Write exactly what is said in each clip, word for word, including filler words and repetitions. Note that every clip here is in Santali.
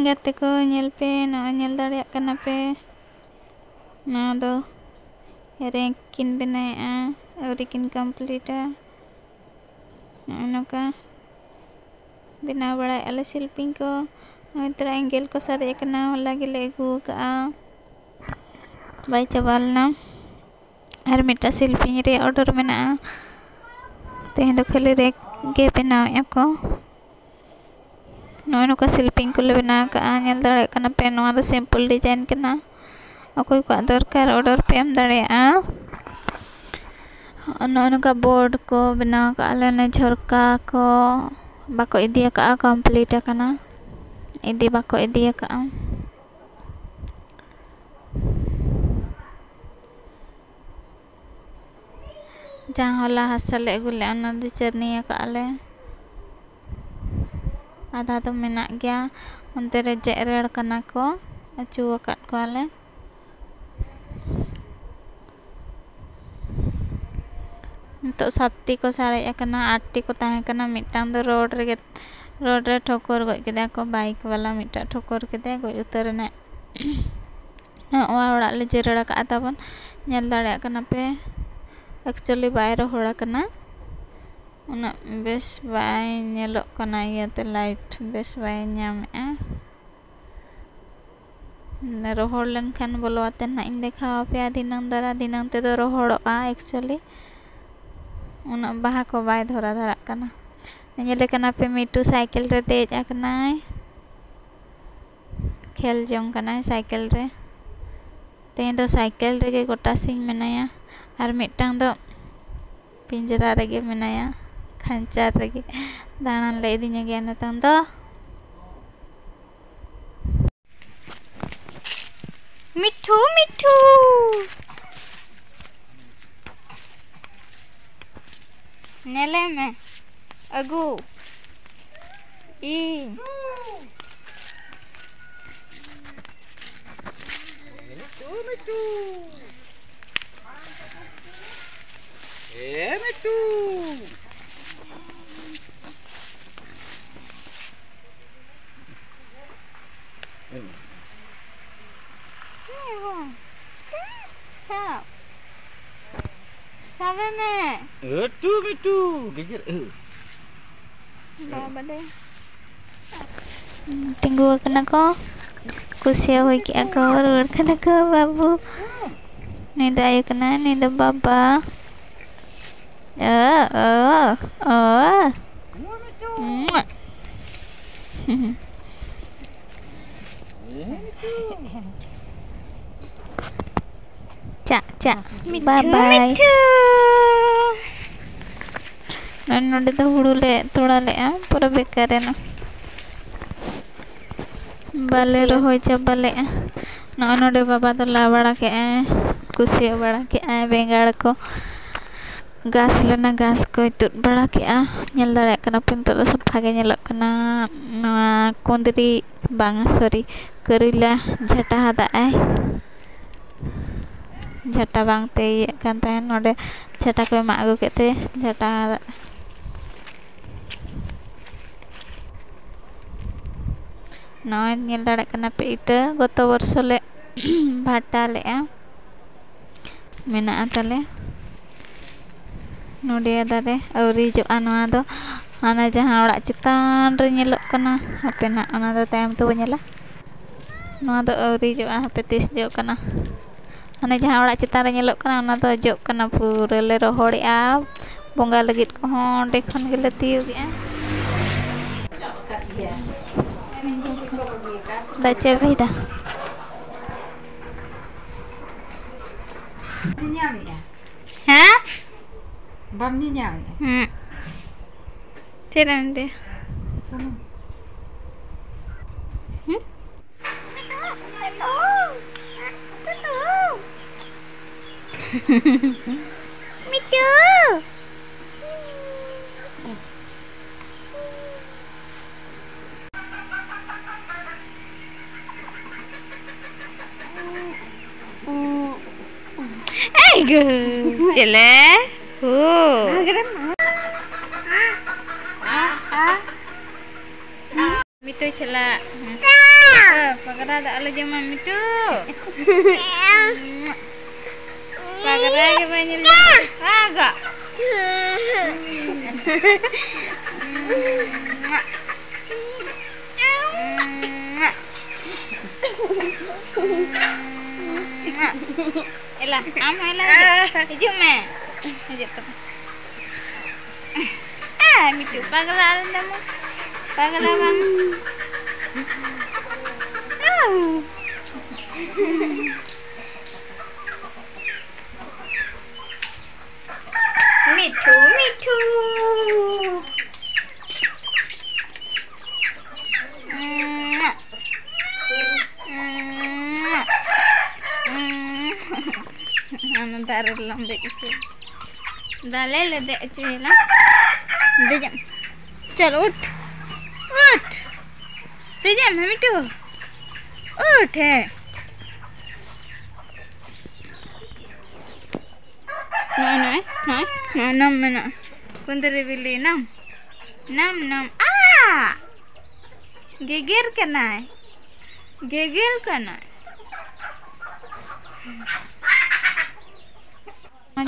ᱜᱟᱛᱮ ᱠᱚ, ᱧᱮᱞ ᱯᱮ, ᱱᱚᱜᱼᱚᱭ ᱧᱮᱞ ᱫᱟᱲᱮᱭᱟᱜ ᱠᱟᱱᱟ ᱯᱮ, ᱱᱚᱣᱟ ᱫᱚ ᱨᱮᱠ ᱠᱤᱱ ᱵᱮᱱᱟᱣᱮᱫᱼᱟ, ᱟᱹᱣᱨᱤ ᱠᱤᱱ ᱠᱚᱢᱯᱞᱤᱴᱟ᱾ ᱱᱚᱜᱼᱚᱭ ᱱᱚᱝᱠᱟ ᱵᱮᱱᱟᱣ ᱵᱟᱲᱟᱭᱮᱫᱼᱟ ᱞᱮ ᱥᱤᱞᱯᱤᱧ ᱠᱚ᱾ ᱱᱚᱜᱼᱚᱭ ᱛᱚᱨᱟ ᱮᱸᱜᱮᱞ ᱠᱚ ᱥᱟᱨᱮᱡ ᱟᱠᱟᱱᱟ, ᱦᱚᱞᱟ ᱜᱮᱞᱮ ᱟᱹᱜᱩ ᱟᱠᱟᱫᱼᱟ, ᱵᱟᱭ ᱪᱟᱵᱟ ᱞᱮᱱᱟ᱾ ᱟᱨ ᱢᱤᱫᱴᱟᱝ ᱥᱤᱞᱯᱤᱧ ᱨᱮᱭᱟᱜ ᱚᱰᱟᱨ ᱢᱮᱱᱟᱜᱼᱟ᱾ ᱛᱮᱦᱮᱧ ᱫᱚ ᱠᱷᱟᱹᱞᱤ ᱨᱮᱠ ᱜᱮ ᱵᱮᱱᱟᱣᱮᱫᱼᱟ ᱠᱚ᱾ ᱱᱚᱜᱼᱚᱭ ᱱᱚᱝᱠᱟ ᱥᱤᱞᱯᱤᱧ ᱠᱚᱞᱮ ᱵᱮᱱᱟᱣ ᱠᱟᱜᱼᱟ᱾ ᱧᱮᱞ ᱫᱟᱲᱮᱭᱟᱜ ᱠᱟᱱᱟ ᱯᱮ, ᱱᱚᱣᱟ ᱫᱚ ᱥᱤᱢᱯᱚᱞ ᱰᱤᱡᱟᱭᱤᱱ ᱠᱟᱱᱟ᱾ ᱚᱠᱚᱭ ᱠᱚᱣᱟᱜ ᱫᱚᱨᱠᱟᱨ, ᱚᱰᱟᱨ ᱯᱮ ᱮᱢ ᱫᱟᱲᱮᱭᱟᱜᱼᱟ᱾ ᱱᱚᱜᱼᱚᱭ ᱱᱚᱝᱠᱟ ᱵᱳᱨᱰ ᱠᱚ ᱵᱮᱱᱟᱣ ᱠᱟᱜᱼᱟ ᱞᱮ᱾ ᱚᱱᱮ ᱡᱷᱚᱨᱠᱟ ᱠᱚ ᱵᱟᱠᱚ ᱤᱫᱤ ᱟᱠᱟᱫᱼᱟ, ᱠᱚᱢᱯᱞᱤᱴ ᱟᱠᱟᱱᱟ, ᱤᱫᱤ ᱵᱟᱠᱚ ᱤᱫᱤ ᱟᱠᱟᱫᱼᱟ᱾ ᱡᱟᱦᱟᱸ ᱦᱚᱞᱟ ᱦᱟᱥᱟ ᱞᱮ ᱟᱹᱜᱩ ᱞᱮᱫᱼᱟ, ᱚᱱᱟ ᱫᱚ ᱪᱟᱹᱨᱱᱤ ᱟᱠᱟᱫᱼᱟ ᱞᱮ᱾ ᱟᱫᱷᱟ ᱫᱚ ᱢᱮᱱᱟᱜ ᱜᱮᱭᱟ, ᱚᱱᱛᱮ ᱨᱮ ᱡᱮᱨᱮᱲ ᱠᱟᱱᱟ ᱠᱚ, ᱟᱹᱪᱩ ᱟᱠᱟᱫ ᱠᱚᱣᱟᱞᱮ᱾ ᱱᱤᱛᱚᱜ ᱥᱟᱛᱴᱤ ᱠᱚ ᱥᱟᱨᱮᱡ ᱟᱠᱟᱱᱟ, ᱟᱴᱴᱤ ᱠᱚ ᱛᱟᱦᱮᱸ ᱠᱟᱱᱟ᱾ ᱢᱤᱫᱴᱟᱝ ᱫᱚ ᱨᱳᱰ ᱨᱮᱜᱮ, ᱨᱳᱰ ᱨᱮ ᱴᱷᱳᱠᱚᱨ ᱜᱚᱡ ᱠᱮᱫᱟ ᱠᱚ, ᱵᱟᱭᱤᱠ ᱵᱟᱞᱟ ᱢᱤᱫᱴᱟᱝ ᱴᱷᱳᱠᱚᱨ ᱠᱮᱫᱟᱭ, ᱜᱚᱡ ᱩᱛᱟᱹᱨ ᱮᱱᱟᱭ᱾ ᱱᱚᱣᱟ ᱚᱲᱟᱜ ᱞᱮ ᱡᱮᱨᱮᱲ ᱟᱠᱟᱫᱼᱟ ᱛᱟᱵᱚᱱ, ᱧᱮᱞ ᱫᱟᱲᱮᱭᱟᱜ ᱠᱟᱱᱟ ᱯᱮ᱾ ᱮᱠᱪᱩᱭᱮᱞᱤ ᱵᱟᱭ ᱨᱚᱦᱚᱲ ᱟᱠᱟᱱᱟ, ᱩᱱᱟᱹᱜ ᱵᱮᱥ ᱵᱟᱭ ᱧᱮᱞᱚᱜ ᱠᱟᱱᱟ, ᱤᱭᱟᱹᱛᱮ ᱞᱟᱭᱤᱴ ᱵᱮᱥ ᱵᱟᱭ ᱧᱟᱢᱮᱫᱼᱟ᱾ ᱨᱚᱦᱚᱲ ᱞᱮᱱᱠᱷᱟᱱ ᱵᱚᱞᱚ ᱟᱛᱮ ᱱᱟᱜ ᱤᱧ ᱫᱮᱠᱷᱟᱣ ᱟᱯᱮᱭᱟ ᱫᱷᱤᱱᱟᱹᱝ ᱫᱟᱨᱟ᱾ ᱫᱷᱤᱱᱟᱹᱝ ᱛᱮᱫᱚ ᱨᱚᱦᱚᱲᱚᱜᱼᱟ ᱮᱠᱪᱩᱭᱮᱞᱤ, ᱩᱱᱟᱹᱜ ᱵᱟᱦᱟ ᱠᱚ ᱵᱟᱭ ᱫᱷᱚᱨᱟ ᱫᱷᱟᱨᱟᱜ ᱠᱟᱱᱟ᱾ ᱧᱮᱞᱮ ᱠᱟᱱᱟ ᱯᱮ, ᱢᱤᱴᱩ ᱥᱟᱭᱠᱮᱞ ᱨᱮ ᱫᱮᱡ ᱟᱠᱟᱱᱟᱭ, ᱠᱷᱮᱞ ᱡᱚᱝ ᱠᱟᱱᱟᱭ ᱥᱟᱭᱠᱮᱞ ᱨᱮ᱾ ᱛᱮᱦᱮᱧ ᱫᱚ ᱥᱟᱭᱠᱮᱞ ᱨᱮᱜᱮ ᱜᱚᱴᱟ ᱥᱤᱧ ᱢᱮᱱᱟᱭᱟ, ᱟᱨ ᱢᱤᱫᱴᱟᱝ ᱫᱚ ᱯᱤᱸᱡᱽᱨᱟ ᱨᱮᱜᱮ ᱢᱮᱱᱟᱭᱟ, ᱠᱷᱟᱧᱪᱟ ᱨᱮᱜᱮ᱾ ᱫᱟᱬᱟᱱ ᱞᱮ ᱤᱫᱤ ᱧᱚᱜᱮᱭᱟ ᱱᱤᱛᱚᱝ ᱫᱚ᱾ ᱢᱤᱴᱷᱩ, ᱢᱤᱴᱷᱩ, ᱧᱮᱞᱮ ᱢᱮ, ᱟᱹᱜᱩ ᱤᱧ᱾ ᱢᱤᱴᱷᱩ, ᱢᱤᱴᱷᱩ᱾ ᱮ ᱢᱤᱴᱷᱩ᱾ ᱟᱵᱮ ᱢᱮ᱾ ᱟᱹᱴᱩ ᱢᱤᱴᱩ, ᱜᱮᱡᱮᱨ, ᱟᱹ᱾ ᱵᱟᱵᱟ ᱨᱮ᱾ ᱛᱤᱸᱜᱩ ᱟᱠᱟᱱᱟ ᱠᱚ, ᱠᱩᱥᱤᱭᱟᱹ ᱦᱩᱭ ᱠᱮᱜᱼᱟ ᱠᱚ, ᱨᱩᱣᱟᱹᱲ ᱠᱟᱱᱟ ᱠᱚ ᱵᱟᱹᱵᱩ᱾ ᱱᱩᱭ ᱫᱚ ᱟᱭᱳ ᱠᱟᱱᱟᱭ, ᱱᱩᱭ ᱫᱚ ᱵᱟᱵᱟ᱾ ᱚ, ᱚ, ᱚ᱾ ᱪᱟᱜ, ᱪᱟᱜ᱾ ᱢᱤᱴᱷᱩ, bye bye᱾ ᱢᱤᱴᱷᱩ᱾ ᱱᱚᱜᱼᱚᱭ ᱱᱚᱰᱮ ᱫᱚ ᱦᱩᱲᱩ ᱞᱮ ᱛᱚᱲᱟ ᱞᱮᱜᱼᱟ, ᱯᱩᱨᱟᱹ ᱵᱮᱠᱟᱨ ᱮᱱᱟ᱾ ᱵᱟᱞᱮ ᱠᱩᱥᱤᱭᱟᱹ᱾ ᱨᱚᱦᱚᱭ ᱪᱟᱵᱟ ᱞᱮᱜᱼᱟ᱾ ᱱᱚᱜᱼᱚᱭ ᱱᱚᱰᱮ ᱵᱟᱵᱟ ᱫᱚ ᱞᱟ ᱵᱟᱲᱟ ᱠᱮᱜᱼᱟᱭ, ᱠᱩᱥᱤᱭᱟᱹ ᱵᱟᱲᱟ ᱠᱮᱜᱼᱟᱭ, ᱵᱮᱸᱜᱟᱲ ᱠᱚ ᱜᱷᱟᱥ ᱞᱮᱱᱟ, ᱜᱷᱟᱥ ᱠᱚᱭ ᱛᱩᱫ ᱵᱟᱲᱟ ᱠᱮᱜᱼᱟ᱾ ᱧᱮᱞ ᱫᱟᱲᱮᱭᱟᱜ ᱠᱟᱱᱟ ᱯᱮ, ᱱᱤᱛᱚᱜ ᱫᱚ ᱥᱟᱯᱷᱟ ᱜᱮ ᱧᱮᱞᱚᱜ ᱠᱟᱱᱟ᱾ ᱱᱚᱣᱟ ᱠᱩᱸᱫᱽᱨᱤ, ᱵᱟᱝᱟ, sorry, ᱠᱟᱹᱨᱤᱞᱟ ᱡᱷᱟᱴᱟ ᱦᱟᱫᱟᱜ ᱟᱭ᱾ ᱡᱷᱟᱴᱟ ᱵᱟᱝ ᱛᱮ ᱤᱭᱟᱹᱜ ᱠᱟᱱ ᱛᱟᱦᱮᱸᱫ, ᱱᱚᱰᱮ ᱡᱷᱟᱴᱟ ᱠᱚᱭ ᱢᱟᱜ ᱟᱹᱜᱩ ᱠᱮᱫ ᱛᱮ ᱡᱷᱟᱴᱟ ᱦᱟᱫᱟᱜ᱾ ᱱᱚᱜᱼᱚᱭ ᱧᱮᱞ ᱫᱟᱲᱮᱭᱟᱜ ᱠᱟᱱᱟ ᱯᱮ, ᱤᱴᱟᱹ ᱜᱚᱛᱚ ᱵᱚᱨᱥᱚ ᱞᱮ ᱵᱷᱟᱴᱟ ᱞᱮᱜᱼᱟ, ᱢᱮᱱᱟᱜᱼᱟ ᱛᱟᱞᱮ᱾ ᱱᱚᱰᱮ ᱫᱟᱨᱮ ᱟᱹᱣᱨᱤ ᱡᱚᱜᱼᱟ᱾ ᱱᱚᱣᱟ ᱫᱚ ᱦᱟᱱᱟ ᱡᱟᱦᱟᱸ ᱚᱲᱟᱜ ᱪᱮᱛᱟᱱ ᱨᱮ ᱧᱮᱞᱚᱜ ᱠᱟᱱᱟ, ᱦᱟᱯᱮ ᱱᱟᱜ, ᱚᱱᱟ ᱫᱚ ᱛᱟᱭᱚᱢ ᱛᱮᱵᱚ ᱧᱮᱞᱟ᱾ ᱱᱚᱣᱟ ᱫᱚ ᱟᱹᱣᱨᱤ ᱡᱚᱜᱼᱟ, ᱦᱟᱯᱮ ᱛᱤᱥ ᱡᱚᱜ ᱠᱟᱱᱟ᱾ ᱦᱟᱱᱮ ᱡᱟᱦᱟᱸ ᱚᱲᱟᱜ ᱪᱮᱛᱟᱱ ᱨᱮ ᱧᱮᱞᱚᱜ ᱠᱟᱱᱟ, ᱚᱱᱟ ᱫᱚ ᱡᱚᱜ ᱠᱟᱱᱟ, ᱯᱩᱨᱟᱹ ᱞᱮ ᱨᱚᱦᱚᱲᱮᱜᱼᱟ᱾ ᱵᱚᱸᱜᱟ ᱞᱟᱹᱜᱤᱫ ᱠᱚᱦᱚᱸ ᱚᱸᱰᱮ ᱠᱷᱚᱱ ᱜᱮᱞᱮ ᱛᱤᱭᱳᱜᱮᱜᱼᱟ᱾ ᱫᱟ ᱪᱮᱫ ᱮ ᱵᱷᱮᱡᱟ? ᱧᱟᱢᱮᱜᱼᱟ᱾ ᱦᱮᱸ? ᱵᱟᱢ ᱧᱮᱧᱟᱢᱮᱜᱼᱟ? ᱦᱩᱸ᱾ ᱪᱮᱫ ᱮᱢ ᱢᱮᱱᱫᱟ? ᱥᱩᱱᱩᱢ᱾ ᱦᱩᱸ? ᱢᱤᱴᱩ᱾ ᱮᱭ ᱜᱳ, ᱪᱮᱞᱮ? ᱦᱳ᱾ ᱢᱤᱴᱩ ᱪᱟᱞᱟᱜ᱾ ᱯᱟᱜᱽᱨᱟ ᱫᱚ ᱟᱞᱚ ᱡᱚᱢᱟ ᱢᱤᱴᱩ᱾ ᱯᱟᱜᱽᱨᱟ ᱜᱮ ᱵᱟᱭ ᱧᱮᱞ ᱧᱟᱢᱟ᱾ ᱟᱜᱟ᱾ ᱮᱞᱟ, ᱟᱢ ᱦᱚᱸ ᱮᱞᱟ, ᱦᱤᱡᱩᱜ, ᱦᱤᱡᱩᱜ ᱢᱮ᱾ ᱦᱤᱡᱩᱜ ᱛᱟᱵᱚᱱ᱾ ᱮ, ᱢᱤᱫᱴᱮᱡ ᱯᱟᱜᱽᱞᱟ ᱟᱞᱮ ᱫᱚ ᱢᱟ᱾ ᱯᱟᱜᱽᱞᱟ ᱵᱟᱝ᱾ ᱢᱤᱴᱷᱩ, ᱢᱤᱴᱷᱩ᱾ ᱚᱱᱟ ᱫᱟᱨᱮ ᱨᱮᱞᱟᱝ ᱫᱮᱡ ᱦᱚᱪᱚᱭᱟ᱾ ᱫᱟᱞᱮ ᱞᱮ ᱫᱮᱡ ᱦᱚᱪᱚᱭᱮᱱᱟ᱾ ᱫᱮᱡᱚᱜ᱾ ᱪᱚᱞ, ᱩᱴ᱾ ᱩᱴ᱾ ᱫᱮᱡᱚᱜ ᱢᱮ, ᱢᱤᱴᱷᱩ᱾ ᱩᱴ, ᱦᱮᱸ᱾ ᱱᱚᱜᱼᱚᱭ, ᱱᱚᱜᱼᱚᱭ, ᱱᱚᱜᱼᱚᱭ, ᱱᱚᱜᱼᱚᱭ ᱱᱟᱢ ᱢᱮᱱᱟᱜᱼᱟ᱾ ᱠᱩᱸᱫᱽᱨᱤ ᱵᱤᱞᱤ ᱱᱟᱢ᱾ ᱱᱟᱢ, ᱱᱟᱢ᱾ ᱟ! ᱜᱮᱜᱮᱨ ᱠᱟᱱᱟᱭ᱾ ᱜᱮᱜᱮᱨ ᱠᱟᱱᱟᱭ᱾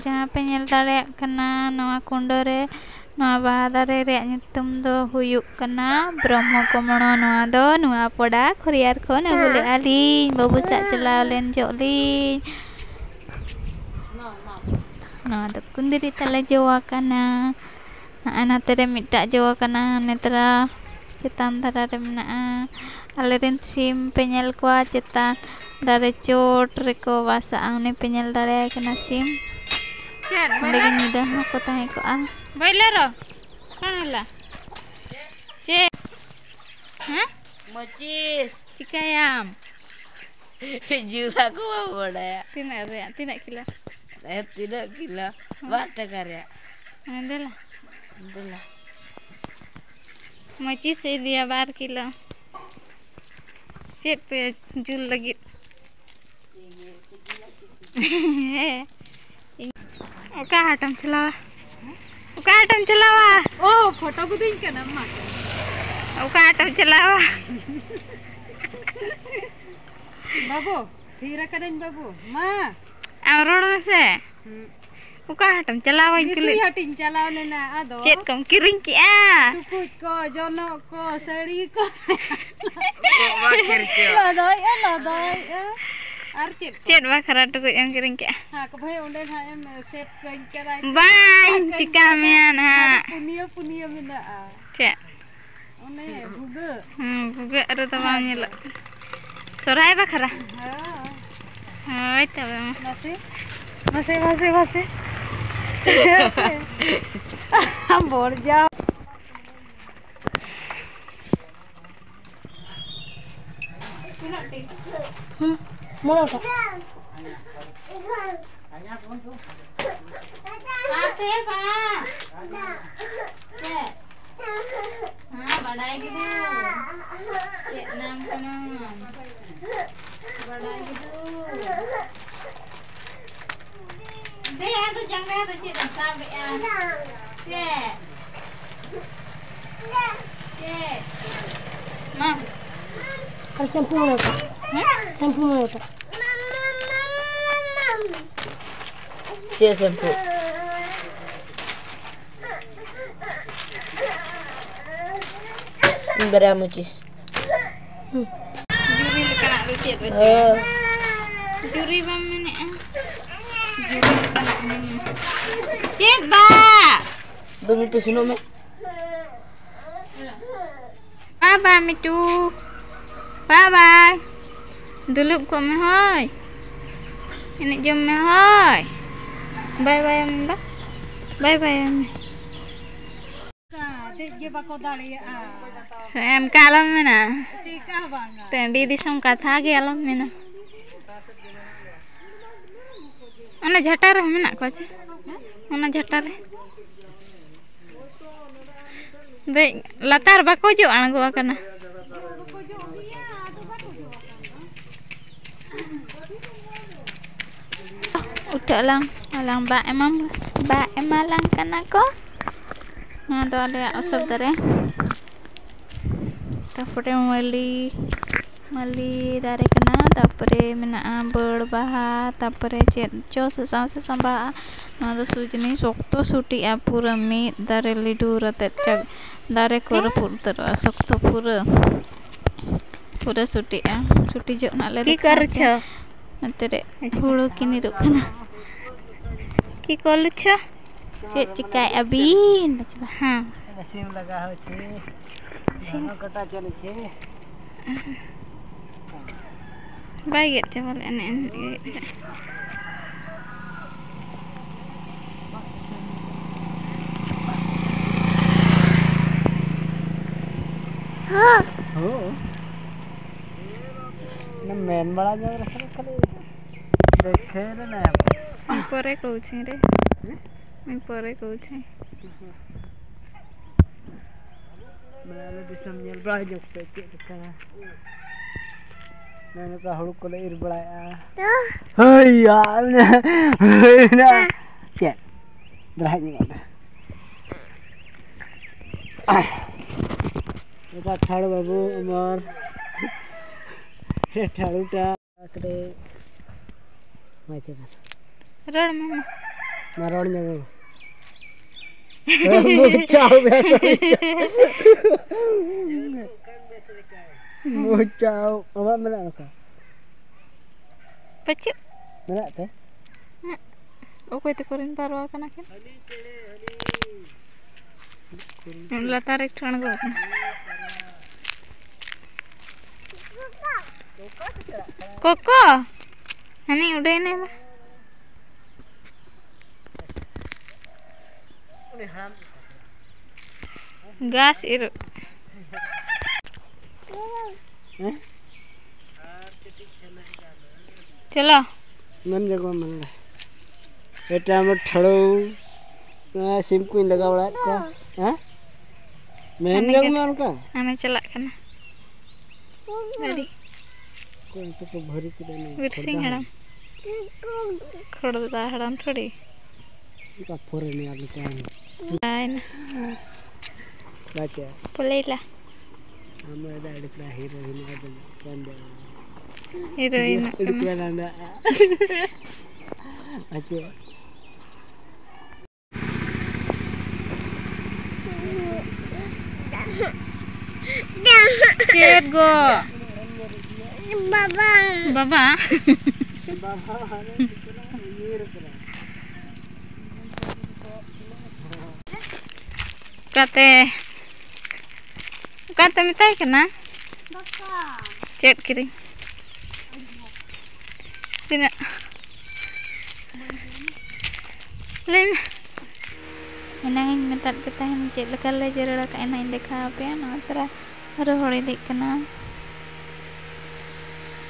ᱡᱟᱦᱟᱸ ᱯᱮ ᱧᱮᱞ ᱫᱟᱲᱮᱭᱟᱜ ᱠᱟᱱᱟ, ᱱᱚᱣᱟ ᱠᱩᱸᱰᱟᱹ ᱨᱮ ᱱᱚᱣᱟ ᱵᱟᱦᱟ ᱫᱟᱨᱮ ᱨᱮᱭᱟᱜ ᱧᱩᱛᱩᱢ ᱫᱚ ᱦᱩᱭᱩᱜ ᱠᱟᱱᱟ ᱵᱨᱚᱦᱢᱚ ᱠᱚᱢᱚᱲᱚ᱾ ᱱᱚᱣᱟ ᱫᱚ ᱱᱚᱣᱟ ᱯᱚᱰᱟ ᱠᱷᱚᱨᱤᱭᱟᱨ ᱠᱷᱚᱱ ᱟᱹᱜᱩ ᱞᱮᱫᱼᱟ ᱞᱤᱧ, ᱵᱟᱹᱵᱩ ᱥᱟᱜ ᱪᱟᱞᱟᱣ ᱞᱮᱱ ᱡᱚᱜ ᱞᱤᱧ᱾ ᱱᱚᱣᱟ ᱫᱚ ᱠᱩᱸᱫᱽᱨᱤ ᱛᱟᱞᱮ ᱡᱚ ᱟᱠᱟᱱᱟ᱾ ᱱᱚᱜᱼᱚᱭ ᱱᱚᱛᱮ ᱨᱮ ᱢᱤᱫᱴᱟᱜ ᱡᱚ ᱟᱠᱟᱱᱟ, ᱱᱮᱛᱨᱟ ᱪᱮᱛᱟᱱ ᱫᱷᱟᱨᱟ ᱨᱮ ᱢᱮᱱᱟᱜᱼᱟ᱾ ᱟᱞᱮ ᱨᱮᱱ ᱥᱤᱢ ᱯᱮ ᱧᱮᱞ ᱠᱚᱣᱟ, ᱪᱮᱛᱟᱱ ᱫᱟᱨᱮ ᱪᱚᱴ ᱨᱮᱠᱚ ᱵᱟᱥᱟᱜᱼᱟ᱾ ᱩᱱᱤ ᱯᱮ ᱧᱮᱞ ᱫᱟᱲᱮᱭᱟᱭ ᱠᱟᱱᱟ ᱥᱤᱢ᱾ ᱪᱮᱫ? ᱚᱸᱰᱮ ᱜᱮ ᱵᱚᱭᱞᱟᱨ? ᱧᱤᱫᱟᱹ ᱦᱚᱸᱠᱚ ᱛᱟᱦᱮᱸ ᱠᱚᱜᱼᱟ᱾ ᱵᱚᱭᱞᱟᱨᱚ? ᱠᱚᱱ ᱦᱮᱞᱟ? ᱪᱮᱫ? ᱦᱮᱸ? ᱢᱟᱹᱪᱤᱥ᱾ ᱪᱤᱠᱟᱹᱭᱟᱢ? ᱡᱩᱞᱟ ᱠᱚ ᱵᱟᱢ ᱵᱟᱰᱟᱭᱟ᱾ ᱛᱤᱱᱟᱹᱜ ᱨᱮᱭᱟᱜ? ᱛᱤᱱᱟᱹᱜ ᱠᱤᱞᱳ? ᱦᱮᱸ, ᱛᱤᱱᱟᱹᱜ ᱠᱤᱞᱳ? ᱦᱮᱸ᱾ ᱵᱟᱨ ᱴᱟᱠᱟ ᱨᱮᱭᱟᱜ᱾ ᱦᱮᱸ, ᱫᱮᱞᱟ᱾ ᱫᱮᱞᱟ᱾ ᱢᱟᱹᱪᱤᱥ ᱮ ᱤᱫᱤᱭᱟ ᱵᱟᱨ ᱠᱤᱞᱳ᱾ ᱪᱮᱫ ᱯᱮ ᱡᱩᱞ ᱞᱟᱹᱜᱤᱫ? ᱦᱮᱸ᱾ ᱚᱠᱟ ᱦᱟᱴᱮᱢ ᱪᱟᱞᱟᱣᱟ? ᱚᱠᱟ ᱦᱟᱴᱮᱢ ᱪᱟᱞᱟᱣᱟ? ᱳ, ᱯᱷᱳᱴᱳ ᱠᱚᱫᱚᱧ ᱠᱟᱱᱟ, ᱢᱟ᱾ ᱚᱠᱟ ᱦᱟᱴᱮᱢ ᱪᱟᱞᱟᱣᱟ? ᱵᱟᱹᱵᱩ, ᱛᱷᱤᱨ ᱟᱠᱟᱱᱟᱹᱧ ᱵᱟᱹᱵᱩ, ᱢᱟ᱾ ᱟᱢ ᱨᱚᱲ ᱢᱮᱥᱮ᱾ ᱦᱩᱸ᱾ ᱚᱠᱟ ᱦᱟᱴᱮᱢ ᱪᱟᱞᱟᱣ? ᱵᱟᱹᱧ ᱠᱩᱞᱤ᱾ ᱵᱤᱥᱩᱭ ᱦᱟᱴᱤᱧ ᱪᱟᱞᱟᱣ ᱞᱮᱱᱟ, ᱟᱫᱚ ᱪᱮᱫ ᱠᱚᱢ ᱠᱤᱨᱤᱧ ᱠᱮᱜᱼᱟ? ᱴᱩᱠᱩᱡ ᱠᱚ, ᱡᱚᱱᱚᱜ ᱠᱚ, ᱥᱟᱹᱲᱤ ᱠᱚ᱾ ᱞᱚᱫᱚᱭᱮᱜᱼᱟ, ᱞᱚᱫᱚᱭᱮᱜᱼᱟ᱾ ᱟᱨ ᱪᱮᱫ ᱠᱚ? ᱪᱮᱫ ᱵᱟᱠᱷᱨᱟ ᱴᱩᱠᱩᱡ ᱮᱢ ᱠᱤᱨᱤᱧ ᱠᱮᱜᱼᱟ? ᱦᱟᱸᱠ ᱵᱷᱟᱹᱭ, ᱚᱸᱰᱮ ᱱᱟᱦᱟᱜ ᱮᱢ ᱥᱮᱵᱽ ᱠᱟᱹᱧ ᱠᱟᱱᱟ᱾ ᱵᱟᱹᱧ ᱪᱤᱠᱟ ᱢᱮᱭᱟ ᱱᱟᱦᱟᱜ᱾ ᱯᱩᱱᱭᱟᱹ, ᱯᱩᱱᱭᱟᱹ ᱢᱮᱱᱟᱜᱼᱟ᱾ ᱪᱮᱫ? ᱚᱱᱮ ᱵᱷᱩᱜᱟᱹᱜ᱾ ᱦᱩᱸ, ᱵᱷᱩᱜᱟᱹᱜ ᱨᱮᱫᱚ ᱵᱟᱝ ᱧᱮᱞᱚᱜ ᱠᱟᱱᱟ᱾ ᱥᱚᱨᱦᱟᱭ ᱵᱟᱠᱷᱨᱟ? ᱦᱳᱭ᱾ ᱦᱳᱭ ᱛᱚᱵᱮ ᱢᱟ᱾ ᱢᱟᱥᱮ, ᱢᱟᱥᱮ, ᱢᱟᱥᱮ, ᱢᱟᱥᱮ᱾ ᱵᱚᱲ ᱡᱟᱣ᱾ ᱦᱩᱸ, ᱢᱚᱬᱮ ᱜᱚᱴᱟᱝ᱾ ᱟᱯᱮ ᱵᱟ᱾ ᱪᱮᱫ? ᱦᱮᱸ, ᱵᱟᱰᱟᱭ ᱠᱤᱫᱟᱹᱧ᱾ ᱪᱮᱫ ᱱᱟᱢ ᱠᱟᱱᱟᱢ? ᱵᱟᱰᱟᱭ ᱠᱤᱫᱟᱹᱧ᱾ ᱫᱮ, ᱟᱫᱚ ᱡᱟᱸᱜᱟ ᱫᱚ ᱪᱮᱫ ᱮᱢ ᱥᱟᱵᱮᱜᱼᱟ? ᱪᱮᱫ? ᱪᱮᱫ? ᱢᱟ᱾ ᱟᱨ ᱥᱮᱢᱯᱩ ᱢᱚᱬᱮ ᱜᱚᱴᱟᱝ᱾ ᱦᱮᱸ? ᱥᱮᱢᱯᱩ ᱢᱚᱬᱮ ᱜᱚᱴᱟᱝ᱾ ᱪᱮᱫ ᱥᱮᱢᱯᱩ? ᱵᱟᱨᱭᱟ ᱢᱩᱪᱤᱥ᱾ ᱦᱩᱸ᱾ ᱡᱩᱨᱤ ᱞᱮᱠᱟᱱᱟᱜ ᱫᱚ ᱪᱮᱫ ᱵᱟᱹᱪᱩᱜᱼᱟ? ᱦᱮᱸ᱾ ᱡᱩᱨᱤ ᱵᱟᱢ ᱢᱮᱱᱮᱜᱼᱟ? ᱡᱩᱨᱤ ᱞᱮᱠᱟᱱᱟᱜ ᱢᱮᱱ ᱢᱮ᱾ ᱪᱮᱫ ᱵᱟ? ᱫᱩ ᱢᱤᱱᱤᱴ ᱥᱮᱱᱚᱜ ᱢᱮ᱾ ᱵᱟᱵᱟ ᱢᱤᱴᱩ, ᱵᱟᱵᱟᱭ, ᱫᱩᱞᱩᱵ ᱠᱚᱜ ᱢᱮ ᱦᱳᱭ, ᱮᱱᱮᱡ ᱡᱚᱝ ᱢᱮ ᱦᱳᱭ, ᱵᱟᱭ ᱵᱟᱭ ᱢᱮ ᱵᱟ, ᱵᱟᱭ ᱵᱟᱭ ᱢᱮ᱾ ᱫᱮᱡ ᱜᱮ ᱵᱟᱠᱚ ᱫᱟᱲᱮᱭᱟᱜᱼᱟ᱾ ᱚᱱᱠᱟ ᱟᱞᱚᱢ ᱢᱮᱱᱟ᱾ ᱪᱮᱫ ᱠᱟ ᱵᱟᱝᱟ? ᱴᱟᱺᱰᱤ ᱫᱤᱥᱚᱢ ᱠᱟᱛᱷᱟ ᱜᱮ ᱟᱞᱚᱢ ᱢᱮᱱᱟ᱾ ᱚᱱᱟ ᱡᱷᱟᱴᱟ ᱨᱮᱦᱚᱸ ᱢᱮᱱᱟᱜ ᱠᱚᱣᱟ ᱪᱮ? ᱚᱱᱟ ᱡᱷᱟᱴᱟ ᱨᱮ᱾ ᱫᱮᱡ ᱞᱟᱛᱟᱨ ᱵᱟᱠᱚ ᱚᱡᱚᱜ ᱟᱬᱜᱚ ᱟᱠᱟᱱᱟ᱾ ᱩᱴᱷᱟᱹᱜ ᱟᱞᱟᱝ, ᱟᱞᱟᱝ ᱵᱟ ᱮᱢᱟᱢ, ᱵᱟ ᱮᱢᱟᱞᱟᱝ ᱠᱟᱱᱟ ᱠᱚ᱾ ᱱᱚᱣᱟ ᱫᱚ ᱟᱞᱮᱭᱟᱜ ᱚᱥᱳᱠ ᱫᱟᱨᱮ᱾ ᱛᱟᱨᱯᱚᱨᱮ ᱢᱟᱹᱞᱤ, ᱢᱟᱹᱞᱤ ᱫᱟᱨᱮ ᱠᱟᱱᱟ᱾ ᱛᱟᱨᱯᱚᱨᱮ ᱛᱟᱨᱯᱚᱨᱮ ᱢᱮᱱᱟᱜᱼᱟ ᱵᱟᱹᱲ ᱵᱟᱦᱟ, ᱛᱟᱨᱯᱚᱨᱮ ᱪᱮᱫ ᱪᱚ ᱥᱟᱥᱟᱝ ᱥᱟᱥᱟᱝ ᱵᱟᱦᱟᱜᱼᱟ᱾ ᱱᱚᱣᱟ ᱫᱚ ᱥᱩᱡᱽᱱᱤ ᱥᱚᱠᱛᱚ ᱥᱩᱴᱤᱜᱼᱟ, ᱯᱩᱨᱟᱹ ᱢᱤᱫ ᱫᱟᱨᱮ ᱞᱤᱰᱩᱨ ᱟᱛᱮᱫ ᱪᱟᱠ-, ᱫᱟᱨᱮ ᱠᱚ ᱦᱮᱸ? ᱨᱟᱹᱯᱩᱫ ᱩᱛᱟᱹᱨᱚᱜᱼᱟ ᱥᱚᱠᱛᱚ ᱯᱩᱨᱟᱹ᱾ ᱯᱩᱨᱟᱹ ᱥᱩᱴᱤᱜᱼᱟ, ᱥᱩᱴᱤ ᱡᱚᱜ ᱱᱟᱜ ᱞᱮ ᱠᱤ ᱫᱮᱠᱷᱟᱣ ᱠᱚᱨᱩᱪᱷᱚ? ᱟᱯᱮᱭᱟ᱾ ᱱᱚᱛᱮ ᱨᱮ ᱟᱪᱪᱷᱟ᱾ ᱦᱩᱲᱩ ᱠᱤᱱ ᱤᱨᱚᱜ ᱠᱟᱱᱟ᱾ ᱠᱤ ᱠᱚᱨᱩᱪᱷᱚ? ᱪᱮᱫ ᱪᱤᱠᱟᱹᱭᱮᱫᱼᱟ ᱵᱤᱱ? ᱦᱮᱸ᱾ ᱥᱤᱢ ᱞᱟᱜᱟ ᱦᱚᱪᱚ᱾ ᱥᱤᱢ᱾ ᱫᱷᱟᱱᱟ ᱠᱟᱴᱟ ᱪᱟᱞᱩ ᱪᱮ? ᱵᱟᱭ ᱜᱮᱫ ᱪᱟᱵᱟ ᱞᱮᱫᱼᱟ, ᱱᱮᱜᱼᱮ ᱱᱤᱛ ᱜᱮ ᱜᱮᱫ ᱠᱮᱫᱟ᱾ ᱦᱳᱭ᱾ ᱚᱱᱟ ᱢᱮᱱ ᱵᱟᱲᱟ ᱧᱚᱜ ᱨᱮ ᱠᱷᱟᱹᱞᱤ, ᱠᱷᱟᱹᱞᱤ ᱫᱮᱠᱷᱮ ᱨᱮ ᱱᱟᱭᱟ᱾ ᱯᱚᱨᱮ ᱠᱚ ᱩᱪᱷᱟᱹᱧ ᱨᱮ᱾ ᱦᱮᱸ? ᱯᱚᱨᱮ ᱠᱚ ᱩᱪᱷᱟᱹᱧ᱾ ᱢᱟᱱᱮ ᱟᱞᱮ ᱫᱤᱥᱚᱢ ᱧᱮᱞ ᱵᱟᱲᱟ ᱧᱚᱜ ᱯᱮ ᱪᱮᱫ ᱞᱮᱠᱟ᱾ ᱱᱚᱜᱼᱚ ᱱᱚᱝᱠᱟ ᱦᱩᱲᱩ ᱠᱚᱞᱮ ᱤᱨ ᱵᱟᱲᱟᱭᱮᱜᱼᱟ᱾ ᱦᱳᱭ ᱭᱟ, ᱦᱩᱭᱱᱟ᱾ ᱪᱮᱫ? ᱫᱟᱞᱦᱟᱡ ᱧᱚᱜ ᱫᱚ᱾ ᱮᱴᱟᱜ ᱴᱷᱟᱲ ᱵᱟᱹᱵᱩ ᱟᱢᱟᱨ᱾ ᱴᱷᱟᱲᱩᱴᱟ᱾ ᱠᱟᱛᱮ ᱢᱟ ᱪᱮᱫ ᱨᱚᱲ ᱢᱮ ᱢᱟ᱾ ᱢᱟ ᱨᱚᱲ ᱧᱚᱜ ᱢᱮ᱾ ᱢᱚᱪᱟᱣ ᱵᱮᱥ ᱦᱩᱭ ᱠᱟᱱᱟ᱾ ᱢᱚᱪᱟᱣ ᱟᱢᱟᱜ ᱢᱮᱱᱟᱜ ᱱᱚᱝᱠᱟ? ᱯᱟᱹᱪᱩᱜ᱾ ᱢᱮᱱᱟᱜ ᱛᱮ? ᱦᱩᱸ᱾ ᱚᱠᱚᱭ ᱛᱟᱠᱚ ᱨᱮᱱ ᱯᱟᱨᱣᱟ ᱠᱟᱱᱟ ᱠᱤᱱ? ᱞᱟᱛᱟᱨ ᱨᱮ ᱴᱷᱟᱹᱬ ᱜᱚ ᱠᱟᱱᱟ᱾ ᱠᱚᱠᱚ, ᱦᱟᱹᱱᱤ ᱩᱰᱟᱹᱭᱮᱱᱟᱭ ᱵᱟ᱾ ᱜᱷᱟᱥ ᱤᱨᱚᱜ᱾ ᱦᱮᱸ? ᱪᱚᱞᱚ᱾ ᱢᱮᱱ ᱡᱟᱜᱚ ᱢᱮᱱ ᱞᱮ᱾ ᱮᱴᱟ ᱢᱟ ᱴᱷᱟᱲᱚ᱾ ᱱᱚᱣᱟ ᱥᱤᱢ ᱠᱚᱧ ᱞᱟᱜᱟ ᱵᱟᱲᱟᱭᱮᱫ ᱠᱚᱣᱟ᱾ ᱦᱮᱸ? ᱢᱮᱱ ᱦᱟᱱᱮ ᱡᱟᱜᱚ ᱜᱮ-, ᱢᱮ ᱚᱱᱠᱟ᱾ ᱦᱟᱱᱮ ᱪᱟᱞᱟᱜ ᱠᱟᱱᱟ᱾ ᱜᱟᱹᱰᱤ᱾ ᱚᱠᱚᱭ ᱩᱱᱠᱩ ᱠᱚ ᱵᱷᱟᱹᱨᱤ ᱠᱮᱫᱟ ᱱᱩᱭ ᱵᱤᱨᱥᱤᱝ ᱠᱷᱚᱲᱫᱟ ᱦᱟᱲᱟᱢ᱾ ᱦᱟᱲᱟᱢ? ᱠᱷᱚᱲᱫᱟ ᱦᱟᱲᱟᱢ ᱛᱷᱚᱲᱤ᱾ ᱚᱠᱟ ᱯᱷᱚᱨᱮᱱᱟᱨ ᱞᱮᱠᱟ᱾ ᱵᱟᱭᱱᱟ᱾ ᱵᱟᱪᱟ᱾ ᱯᱚᱞᱮᱞᱟ᱾ ᱟᱢ ᱫᱚ ᱟᱹᱰᱤ ᱯᱮᱲᱟ ᱦᱤᱨᱳ ᱦᱤᱱᱟᱹ ᱟᱫᱚ ᱠᱟᱱ ᱫᱚ᱾ ᱦᱤᱨᱳᱭᱤᱱᱚᱜ ᱠᱟᱱᱟ᱾ ᱟᱪᱪᱷᱟ᱾ ᱪᱮᱫ ᱜᱚ? ᱵᱟᱵᱟ᱾ ᱵᱟᱵᱟ? ᱚᱠᱟᱛᱮ? ᱚᱠᱟᱛᱮ ᱢᱮᱛᱟᱭ ᱠᱟᱱᱟ? ᱪᱮᱫ ᱠᱤᱨᱤᱧ? ᱛᱤᱱᱟᱹᱜ? ᱞᱟᱹᱭ ᱢᱮ᱾ ᱮᱱᱟᱝ ᱤᱧ ᱢᱮᱛᱟᱫ ᱯᱮ ᱛᱟᱦᱮᱱ ᱪᱮᱫ ᱞᱮᱠᱟ ᱞᱮ ᱡᱮᱨᱮᱲ ᱟᱠᱟᱫᱼᱟ, ᱮᱱᱟᱝ ᱤᱧ ᱫᱮᱠᱷᱟᱣ ᱟᱯᱮᱭᱟ᱾ ᱱᱚᱣᱟ ᱛᱚᱨᱟ ᱨᱚᱦᱚᱲ ᱤᱫᱤᱜ ᱠᱟᱱᱟ᱾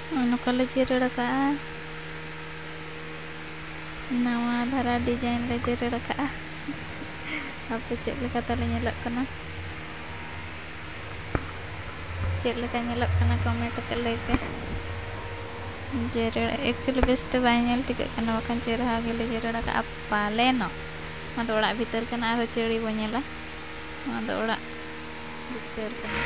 ᱱᱚᱜᱼᱚᱭ ᱱᱚᱝᱠᱟ ᱞᱮ ᱡᱮᱨᱮᱲ ᱟᱠᱟᱫᱼᱟ᱾ ᱱᱟᱣᱟ ᱫᱷᱟᱨᱟ design ᱞᱮ ᱡᱮᱨᱮᱲ ᱟᱠᱟᱫᱼᱟ᱾ ᱟᱯᱮ ᱪᱮᱫ ᱞᱮᱠᱟ ᱛᱟᱞᱮ ᱧᱮᱞᱚᱜ ᱠᱟᱱᱟ? ᱪᱮᱫ ᱞᱮᱠᱟ ᱧᱮᱞᱚᱜ ᱠᱟᱱᱟ comment ᱠᱟᱛᱮ ᱞᱟᱹᱭ ᱯᱮ᱾ ᱡᱮᱨᱮᱲ actually ᱵᱮᱥ ᱛᱮ ᱵᱟᱭ ᱧᱮᱞ ᱴᱷᱤᱠᱟᱹᱜ ᱠᱟᱱᱟ, ᱵᱟᱠᱷᱟᱱ ᱪᱮᱦᱨᱟ ᱜᱮᱞᱮ ᱡᱮᱨᱮᱲ ᱟᱠᱟᱫᱼᱟ ᱯᱟᱞᱮᱱᱚᱜ᱾ ᱱᱚᱣᱟ ᱫᱚ ᱚᱲᱟᱜ ᱵᱷᱤᱛᱟᱹᱨ ᱠᱟᱱᱟ, ᱟᱨᱦᱚᱸ ᱪᱟᱹᱲᱤ ᱵᱚ ᱧᱮᱞᱟ᱾ ᱱᱚᱣᱟ ᱫᱚ ᱚᱲᱟᱜ ᱵᱷᱤᱛᱟᱹᱨ ᱠᱟᱱᱟ᱾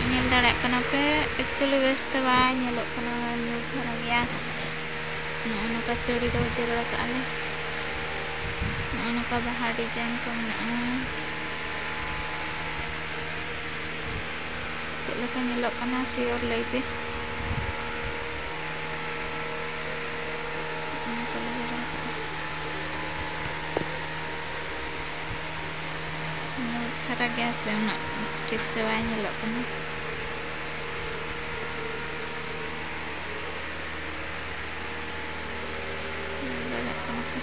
ᱧᱮᱞ ᱫᱟᱲᱮᱭᱟᱜ ᱠᱟᱱᱟ ᱯᱮ, actually ᱵᱮᱥ ᱛᱮ ᱵᱟᱭ ᱧᱮᱞᱚᱜ ᱠᱟᱱᱟ, ᱧᱩᱛ ᱫᱷᱟᱨᱟ ᱜᱮᱭᱟ᱾ ᱱᱚᱜᱼᱚ ᱱᱚᱝᱠᱟ ᱪᱟᱹᱲᱤ ᱫᱚ ᱡᱮᱨᱮᱲ ᱠᱟᱜᱼᱟ ᱞᱮ᱾ ᱱᱚᱜᱼᱚ ᱱᱚᱝᱠᱟ ᱵᱟᱦᱟ design ᱠᱚ ᱢᱮᱱᱟᱜᱼᱟ᱾ ᱪᱮᱫ ᱞᱮᱠᱟ ᱧᱮᱞᱚᱜ ᱠᱟᱱᱟ sure ᱞᱟᱹᱭ ᱯᱮ᱾ ᱚᱱᱟ ᱠᱚᱞᱮ ᱡᱮᱨᱮᱲ ᱠᱟᱜᱼᱟ᱾ ᱧᱩᱛ ᱫᱷᱟᱨᱟ ᱜᱮᱭᱟ ᱥᱮ, ᱩᱱᱟᱹᱜ ᱴᱷᱤᱠ ᱥᱮ ᱵᱟᱭ ᱧᱮᱞᱚᱜ ᱠᱟᱱᱟ᱾ ᱧᱮᱞ ᱫᱟᱲᱮᱭᱟᱜ ᱠᱟᱱᱟ ᱯᱮ᱾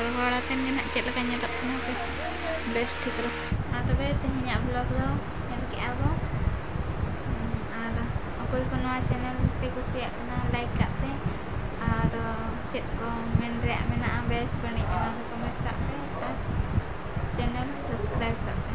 ᱨᱚᱦᱚᱲ ᱟᱛᱮᱱ ᱜᱮ ᱱᱟᱦᱟᱜ ᱪᱮᱫ ᱞᱮᱠᱟ ᱧᱮᱞᱚᱜ ᱠᱟᱱᱟ ᱯᱮ, ᱵᱮᱥ ᱴᱷᱤᱠ ᱨᱚᱦᱚᱲ᱾ ᱢᱟ ᱛᱚᱵᱮ ᱛᱮᱦᱮᱧᱟᱜ vlog ᱫᱚ ᱧᱮᱞ ᱠᱮᱜᱼᱟ ᱵᱚ᱾ ᱟᱨ ᱚᱠᱚᱭ ᱠᱚ ᱱᱚᱣᱟ channel ᱯᱮ ᱠᱩᱥᱤᱭᱟᱜ ᱠᱟᱱᱟ, like ᱠᱟᱜ ᱯᱮ᱾ ᱟᱨ ᱪᱮᱫ ᱠᱚ ᱢᱮᱱ ᱨᱮᱭᱟᱜ ᱢᱮᱱᱟᱜᱼᱟ, ᱵᱮᱥ ᱵᱟᱹᱲᱤᱡ, ᱚᱱᱟ ᱠᱚ comment ᱠᱟᱜ ᱯᱮ᱾ ᱟᱨ channel subscribe ᱠᱟᱜ ᱯᱮ᱾